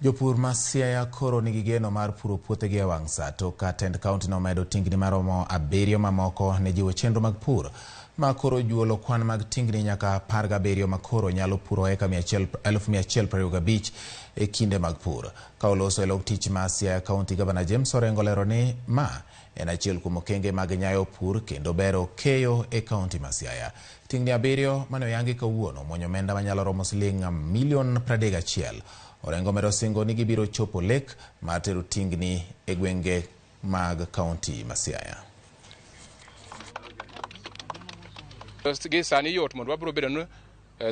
Jopur ma Siaya koro nigi geno mar puro puothegi e wang' sa tok ka tend kaunti nomedo tingni maromo abiriyo mamoko ne jiwo chenro mag pur ma koro juolo kwan mag tingni nyaka 17 ma koro nyalo puro eka 125,000 e kinde mag pur. Ka oloso e lok tich ma Siaya County, Gavana James Orengo olero ni ma en achiel kuom okenge mag nyayo pur kendo bero keyo e kaunti ma Siaya. Tingni abiriyo mane oyangi kawuono muonyo omenda manyalo romo siling milion 31. Orengo medo singo ni gibiro chopo lek mar tero tingni e gwenge mag kaunti ma Siaya. Gi sani yot mondo wabiro bedo ni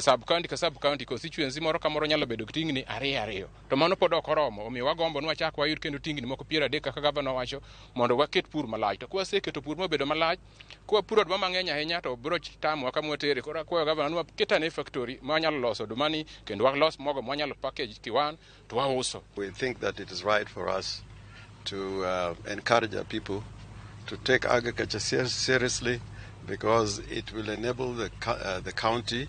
sub county ka sub county, constituency moro ka moro nyalo bedo gi tingni ariyo ariyo, to mano pod ok oromo. Omiyo wagombo ni wachak wayud kendo tingni moko 30 kaka gavana owacho mondo waket pur malach. To kwaseketo pur mobedo malach, kwapuro oduma mang'eny ahinya to biro tamowa kama watere. Koro akwayo gavana ni waket ane factory ma wanyalo loso odumani kendo walos mogo ma wanyalo package kiwan to wauso. We think that it is right for us to encourage our people to take agriculture seriously because it will enable the county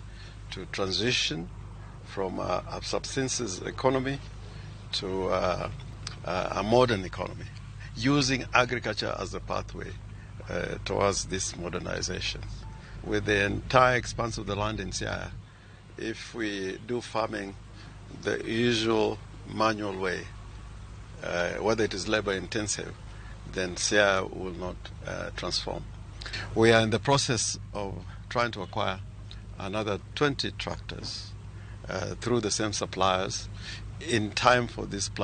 to transition from a subsistence economy to a modern economy, using agriculture as a pathway towards this modernization. With the entire expanse of the land in Siaya, if we do farming the usual manual way, whether it is labor intensive, then Siaya will not transform. We are in the process of trying to acquire another 20 tractors through the same suppliers in time for this planting.